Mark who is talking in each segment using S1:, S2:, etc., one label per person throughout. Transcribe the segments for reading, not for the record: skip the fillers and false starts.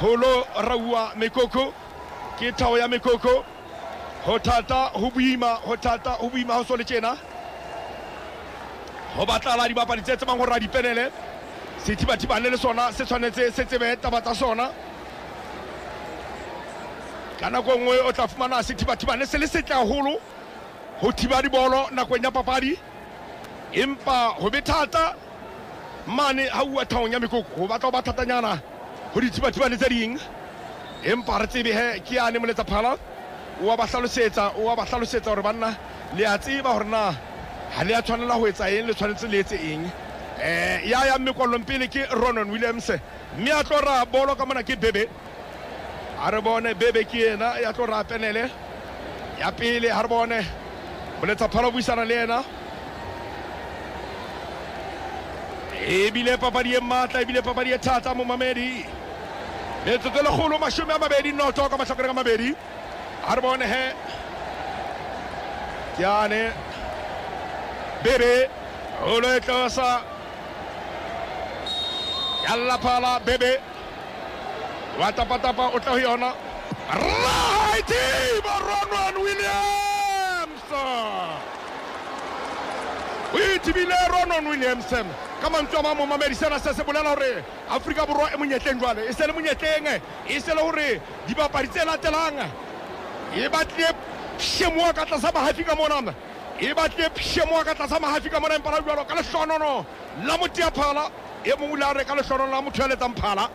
S1: Ho lo rauwa mekoko, ke thao ya mekoko. Ho thata, ho boima, ho thata, ho boima ho so le tjena. Ho batlala dibapadi tse tsebang ho ra dipenele. Sethibathibane le sona se tshwanetse se tsebe taba tsa sona. Ka nako e nngwe o tla fumana sethibathibane se le setle haholo ho thiba dibolo nakong ya papadi, empa ho be thata mane ha uwa thaong ya mekoko, ho batla ho ba thatanyana ho dithibathibane tse ding. Empa re tsebe he ke yane moletsaphala o a ba hlalosetsa, o a ba hlalosetsa hore banna le a tseba hore na ha le a tshwanela ho etsa eng, le tshwanetse le etse eng. Ya yang mekwallong pele ke Ronan Williams, mme a tlo ra bolo ka mona ke Bebe. A re bone Bebe ke yena ya tlo ra penele ya pele. Ha re bone moletsaphala o buisana le yena. Ebile papadi e matla, ebile papadi e thata momamedi. Metsotso e 120 ka mahlakoreng a mabedi. Ha re bone he ke yane Bebe o lo e tlosa ya llaphala. Bebe wa tapatapa o tla ho yona. Right, Ronwen Williams o ithibile. Ronwen Williams ka mantswe a mang momamedi, sena se se bolela hore Afrika Borwa e monyetleng jwale, e se le monyetleng, e se le hore dibapadi tse latelang e batlile pshemoa ka tlasa mahafi ka mona, e batlile pshemoa ka tlasa mahafi ka mona. Empa la jwalo ka lehlonono la moteaphala e mong o ile a re ka lehlonono la motho ya letsang phala,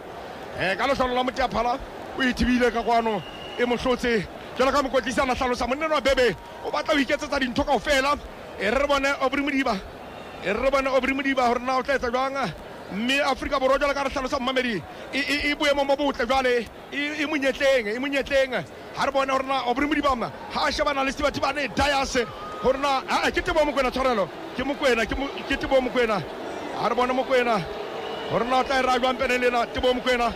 S1: ka lehlonono la moteaphala o ithibile ka kwano e mohlotse. Jwalo ka mokwetlisi a na hlalosa, monna enwa Bebe o batla ho iketsetsa dintho kaofela. E re bone Aubrey Modiba, e re bone Aubrey Modiba hore na o tla etsa jwang. Mme Afrika Borwa jwalo ka re hlalosa momamedi e boemong bo botle jwale, e monyetleng, e monyetleng. Ha re bone hore na Aubrey Modiba ha a shebana le Sethibathibane Dias hore na ke Teboho Mokoena, tshwarelo ke Mokoena, ke Teboho Mokoena. Ha re bone Mokoena hore na o tla e ra jwang penele ena. Teboho Mokoena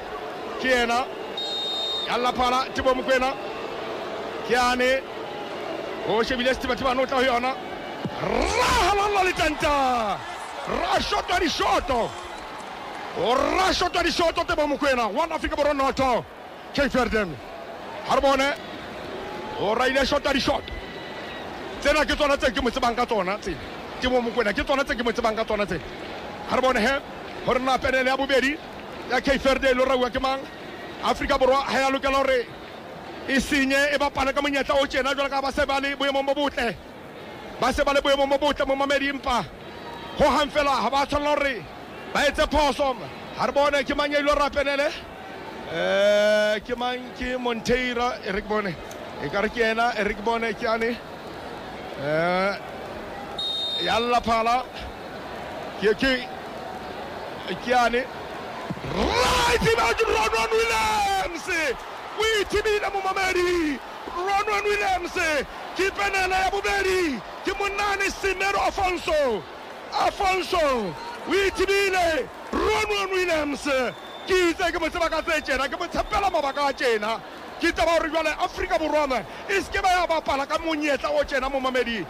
S1: ke yena ya llaphala. Teboho Mokoena ke yane o shebile Sethibathibane, o tla ho yona. Rahalalla letanta, ra shotwa dishoto, o ra shotwa dishoto. Teboho Mokoena. 1 Afrika Borwa 0 Cape Verde. Ha re bone o raile shota dishoto tsena, ke tsona tse ke mo tsebang ka tsona tsena. Teboho Mokoena ke tsona tse ke mo tsebang ka tsona tsena. Ha re bone he hore na penele ya bobedi ya Cape Verde e lo rauwa ke mang. Afrika Borwa ha ya lokela hore e senye, e bapale ka monyetla o tjena jwalo ka ba se ba le boemong bo botle, ba se ba le boemong bo botle momamedi, empa ho hang fela ha ba tshwanela hore ba etse phoso. Ha re bone ke mang ya ilo ra penele. Ke mang? Ke Monteira. E re ke bone, e ka re ke yena. E re ke bone ke ane ya llaphala ke ane right. Ronwen Williams o ithibile momamedi. Ronwen Williams ke penele ya bobedi, ke monnane Semedo Afonso. Afonso o ithibile. Ronwen Williams ke itse ke mo tseba ka tse tjena, ke mo tshepela mabaka a tjena. Ke tseba hore jwale Afrika Borwa e se ke ba ya bapala ka monyetla o tjena momamedi,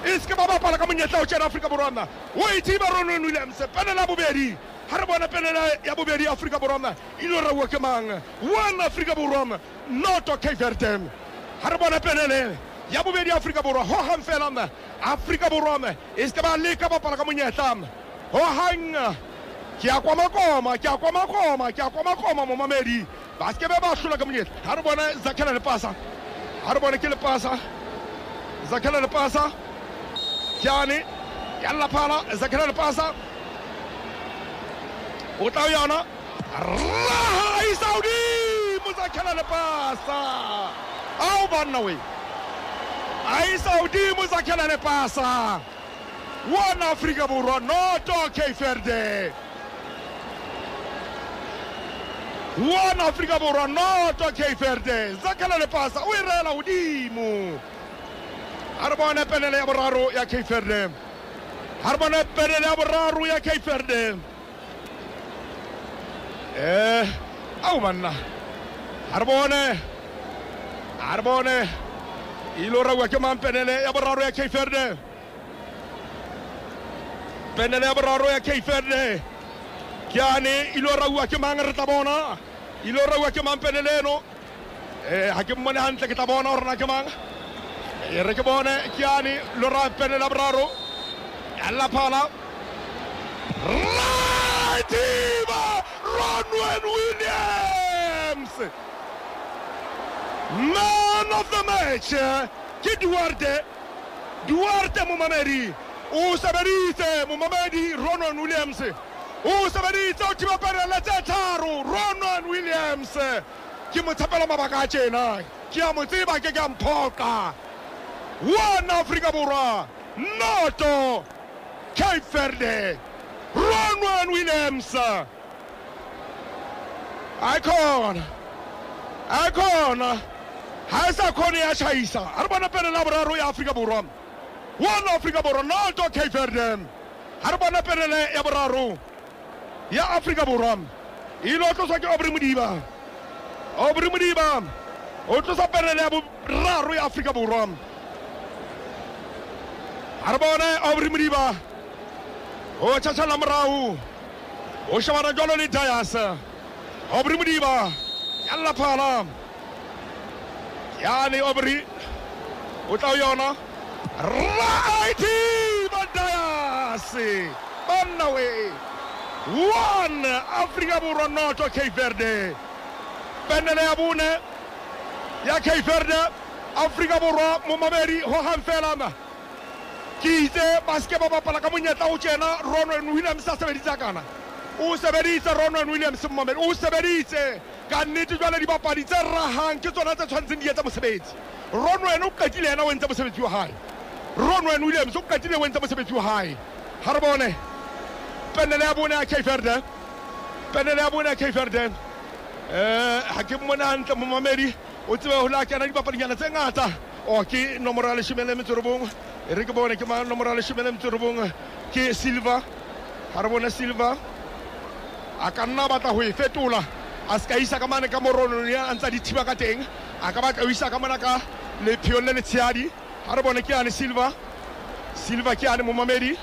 S1: e se ke ba bapala ka monyetla o tjena. Afrika Borwa o ithiba. Ronwen Williams penele ya bobedi. Ha re bone penele ya bobedi Afrika Borwa e lo rauwa ke mang. 1 Afrika Borwa 0 Cape Verde. Ha re bone penele ya bobedi Afrika Borwa. Ho hang fela Afrika Borwa e se ke ba leka bapala ka monyetla ho hang. Ke a komakoma, ke a komakoma, ke a komakoma momamedi, ba se ke be ba hlola ka monyetla. Ha re bone Zakhele Lepasa, ha re bone ke Lepasa, Zakhele Lepasa ke ane ya llaphala. Zakhele Lepasa o tla ho yona, raha isa hodimo. Zakhele Lepasa, ao banna we, a isa hodimo Zakhele Lepasa. 1 Afrika Borwa 0 Cape Verde. 1 Afrika Borwa 0 Cape Verde. Zakhele Lepasa o e reela hodimo. Ha re bone penele ya boraro ya Cape Verde. Ha re bone penele ya boraro ya Cape Verde. Ao banna, ha re bone, ha re bone e ilo rauwa ke mang penele ya boraro ya Cape Verde. Penele ya boraro ya Cape Verde ke ane, ilo rauwa ke mang? Re tla bona. Ilo rauwa ke mang penele eno? Ha ke mmone hantle, ke tla bona hore na ke mang. E re ke bone ke ane lo ra penele ya boraro. Ya phala. Right, Ronwen Williams, man of the match ke Duarte. Duarte momamedi o sebeditse, momamedi Ronwen Williams o sebeditse, o thiba penele tse tharo. Ronwen Williams ke mo tshepela mabaka a tjena, ke a mo tseba, ke a mphoqa. 1 Afrika Borwa 0 Cape Verde. Ronwen Williams ayikhona, ayikhona, ha e sa khone ya tjhaisa. Ha re bona penele ya boraro ya Afrika Borwa. 1 Afrika Borwa 0 Cape Verde. Ha re bona penele ya boraro ya Afrika Borwa. E lo tloswa ke Aubrey Modiba. Aubrey Modiba o tlosa penele ya boraro ya Afrika Borwa. Ha re bone Aubrey Modiba o tjhatjhalla morao, o shebana jwalo le Dias. Aubrey Modiba ya lla phala. Yani Aubrey o tla ho yona. Right, Dias. Banna we. 1 Afrika Borwa 0 Cape Verde. Penele ya bone ya Cape Verde. Afrika Borwa momamedi ho hang fela. Ke itse ba se ke ba bapala ka monyetla o tjena. Ronwen Williams a sebeditse kana. O sebeditse Ronwen Williams momamedi, o sebeditse ka nnete. Jwale dibapadi tse rahang ke tsona tse tshwanetseng di etsa mosebetsi. Ronwen o qetile yena, o entse mosebetsi wa hae. Ronwen Williams o qetile, o entse mosebetsi wa hae. Ha re bone penele ya bone ya Cape Verde. Penele ya bone ya Cape Verde. Ha ke mmone hantle momamedi, o tsebe ho la kena dipapadinyana tse ngata. O ke nomoro ya 19. E re ke bone ke mang nomoro ya 19, ke Silva. Ha re bone Silva a ka nna batla ho e fetola, a se ka isa ka mane ka morono ya a ntsa di thiba ka teng, a ka batla ho isa ka mona ka lepheong le letshehadi. Ha re bone ke ane Silva. Silva ke ane momamedi.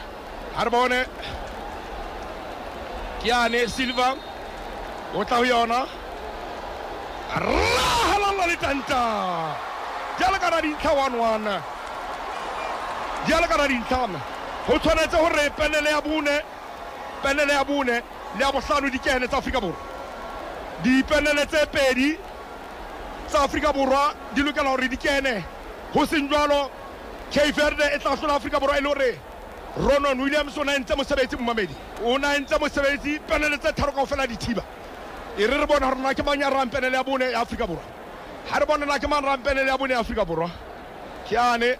S1: Ha re bone ke ane Silva o tla ho yona. Rahalalla letanta. Jwalo ka dintlha 1-1. Jwalo ka dintlha ho tshwanetse hore penele ya bone, penele ya bone le ya bohlano di kene tsa Afrika Borwa. Dipenele tse pedi tsa Afrika Borwa di lokela hore di kene. Ho seng jwalo Cape Verde e tla hlola Afrika Borwa e le hore Ronwen Williams o na entse mosebetsi momamedi. O na entse mosebetsi, penele tse tharo kaofela di thiba. E re re bona hore na ke mang ya rahang penele ya bone ya Afrika Borwa. Ha re bona na ke mang rahang penele ya bone ya Afrika Borwa. Ke ane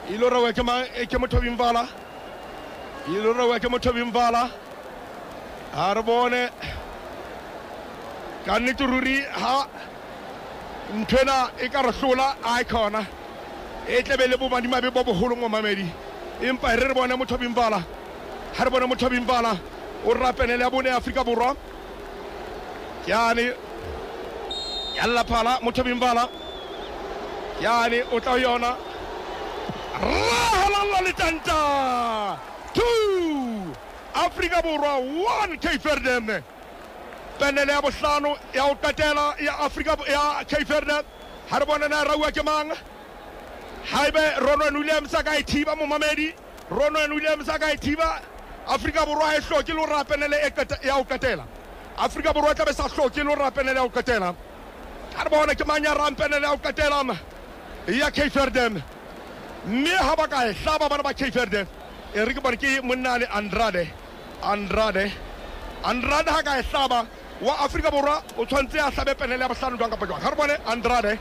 S1: e lo rawa ke mang, ke Mothobi Mvala. E lo rawa ke Mothobi Mvala. Ha re bone ka nnete ruri ha nthwena e ka re hlola a khona e tlebe le bomadimabe bo boholo momamedi. Empa re re bone Mothobi Mvala. Ha re bone Mothobi Mvala o rapenele ya bone ya Afrika Borwa. Ke ane ya lla phala Mothobi Mvala. Ke ane o tla ho yona. Rahalalla letanta. 2 Afrika Borwa 1 Cape Verde. Penele ya bohlano ya ho qetela ya Afrika ya Cape Verde. Ha re bone na rauwa ke mang. Haebe Ronwen Williams a ka e thiba momamedi, Ronwen Williams a ka e thiba, Afrika Borwa e hloke le ho rapenele ya ho qetela. Afrika Borwa e tla be sa hloke le ho rapenele ya ho qetela. Ha re bone ke mang ya rahang penele ya ho qetela ya Cape Verde. Mme ha ba ka e hlaba bana ba Cape Verde, e re ke bone ke monna le Andrade. Andrade Andrade ha ka e hlaba wa Afrika Borwa o tshwanetse a hlabe penele ya bohlano jwang kapa jwang. Ha re bone Andrade.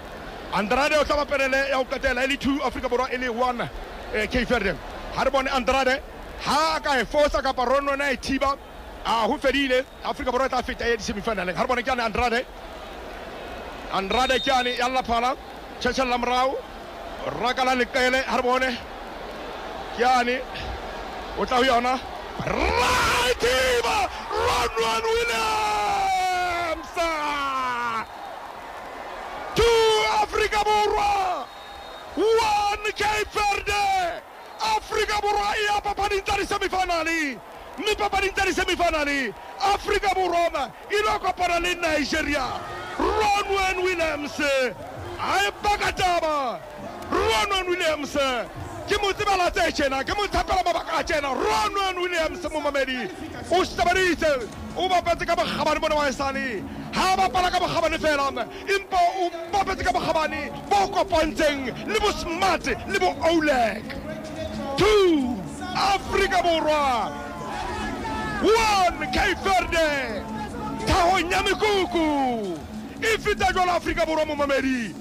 S1: Andrade o hlaba penele ya ho qetela e le 2 Afrika Borwa e le 1 Cape Verde. Ha re bone Andrade ha ka e fosa kapa Ronwen a e thiba, a ho fedile, Afrika Borwa e tla feta e di semifinaleng. Ha re bone ke ane Andrade. Andrade ke ane ya lla phala, tjhetjhella morao, rakala leqele. Ha re bone ke ane o tla ho yona. Right, Ronwen Williams. 2 Afrika Borwa 1 Cape Verde. Afrika Borwa e ya papading tsa di-semifinale, mme papading tsa di-semifinale Afrika Borwa e lo kopana le Nigeria. Ronwen Williams a e baka taba. Ronwen Williams ke mo tsebela tse tjena, ke mo tshepela mabaka a tjena. Ronwen Williams momamedi o sebeditse, o bapetse ka bokgabane bona wa esale. Ha bapala ka bokgabane fela, empa o bapetse ka bokgabane bo kopantseng le bo smart le bo Oleg. 2 Afrika Borwa 1 Cape Verde. Thahong ya mekuku e feta jwalo Afrika Borwa momamedi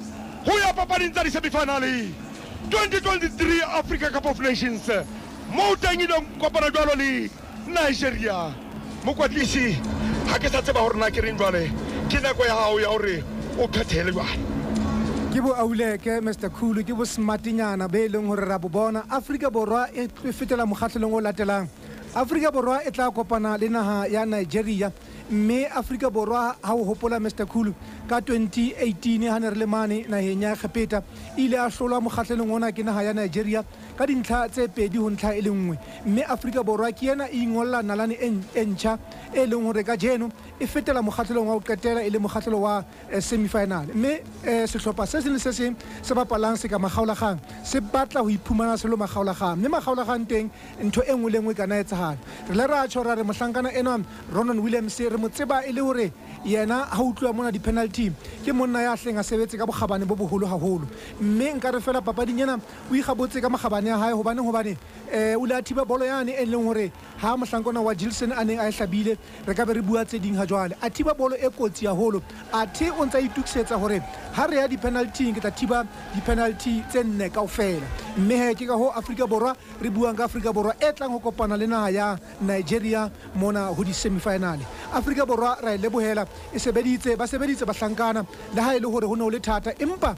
S1: ho ya papading tsa di-semifinale 2023 Africa Cup of Nations mo teng ileng kopana jwalo le Nigeria. Mokwatlisi, ha ke sa tseba hore na ke reng jwale, ke nako ya hao ya hore o phethele jwale.
S2: Ke bo Auleke Mr Khulu, ke bo smartinyana be leng hore ra bo bona. Afrika Borwa e fetela mokgahlelong o latelang. Afrika Borwa e tla kopana le naha ya Nigeria, mme Afrika Borwa ha o hopola Mr Khulu ka 2018 ha ne re le mane naheng ya Egepeta, ile a hlolwa mokgahlelong ona ke naha ya Nigeria ka dintlha tse 2 ho ntlha e le 1. Mme Afrika Borwa ke yena e ingolla nalane e ntjha e leng hore kajeno e fetela mokgahlelong wa ho qetela e le mokgahlelo wa semifinal. Mme sehlopha se seng le se seng se bapalang se ka makgaolakgang se batla ho iphumana se lo makgaolakgang, mme makgaolakgang teng ntho e nngwe le nngwe e kana etsahala. Re le ra tjho ra re mohlankana enwa Ronwen Williams re mo tseba e le hore yena ha utlwa mona di-penalty ke monna ya hleng a sebetse ka bokgabane bo boholo haholo. Mme nka re fela papading ena o ikgabotse ka makgabane a hae, hobane o ile a thiba bolo yane e leng hore ha mohlankana wa Gilson a neng a e hlabile re ka be re bua tse ding ha jwale. A thiba bolo e kotsi haholo, athe o ntsa itukisetsa hore ha re ya di-penalty ke tla thiba di-penalty tse 4 kaofela. Mme he ke ka ho Afrika Borwa re buang ka Afrika Borwa e tlang ho kopana le naha ya Nigeria mona ho di-semifinale. Afrika Borwa ra e lebohela, e sebeditse, ba sebeditse bahlankana le ha e le hore ho ne ho le thata, empa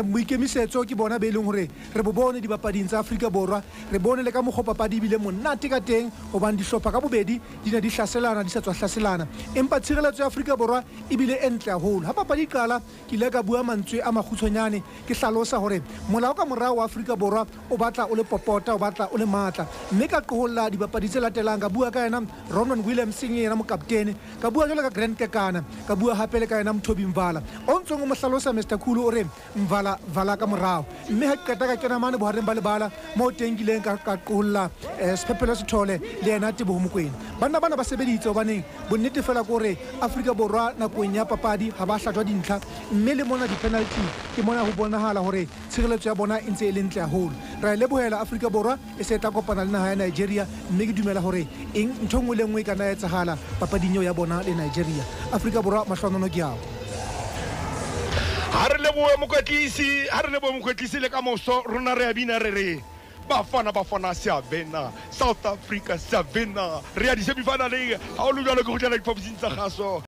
S2: boikemisetso ke bona be leng hore re bo bone dibapading tsa Afrika Borwa. Re bone le ka mokgwa papadi ebile monate ka teng, hobane dihlopha ka bobedi di ne di hlaselana, di sa tswa hlaselana, empa tshireletso ya Afrika Borwa ebile e ntle haholo. Ha papadi e qala ke ile ka bua mantswe a makgutshwanyane ke hlalosa hore molao ka morao wa Afrika Borwa o batla o le popota, o batla o le matla, mme ka qoholla dibapadi tse latelang. Ka bua ka yena Ronwen Williams yena mokaptene, ka bua jwalo ka Grant Kekana, ka bua hape le ka yena Mothobi Mvala o ntsong o mo hlalosa Mr Khulu o re Mvala vala ka morao. Mme ha ke qeta ka kena mane bohareng ba lebala moo teng ke ileng ka qoholla Sephephelo Sithole le yena Teboho Mokoena. Banna bana ba sebeditse hobaneng bonnete fela ke hore Afrika Borwa nakong ya papadi ha ba hlajwa dintlha, mme le mona di-penalty ke mona ho bonahala hore tshireletso ya bona e ntse e le ntle haholo. Ra e lebohela Afrika Borwa e se tla kopana le naha ya Nigeria, mme ke dumela hore eng ntho nngwe le nngwe e ka nna ya etsahala papading eo ya bona le Nigeria. Afrika Borwa mahlonono ke ao.
S1: Ha re lebohe mokwetlisi, ha re lebohe mokwetlisi le ka moso rona re a bina re re Bafana Bafana siabena, South Africa siabena, re ya di-semifinaleng. Ha o le jwalo ke kgutlela diphaposing tsa kgaso.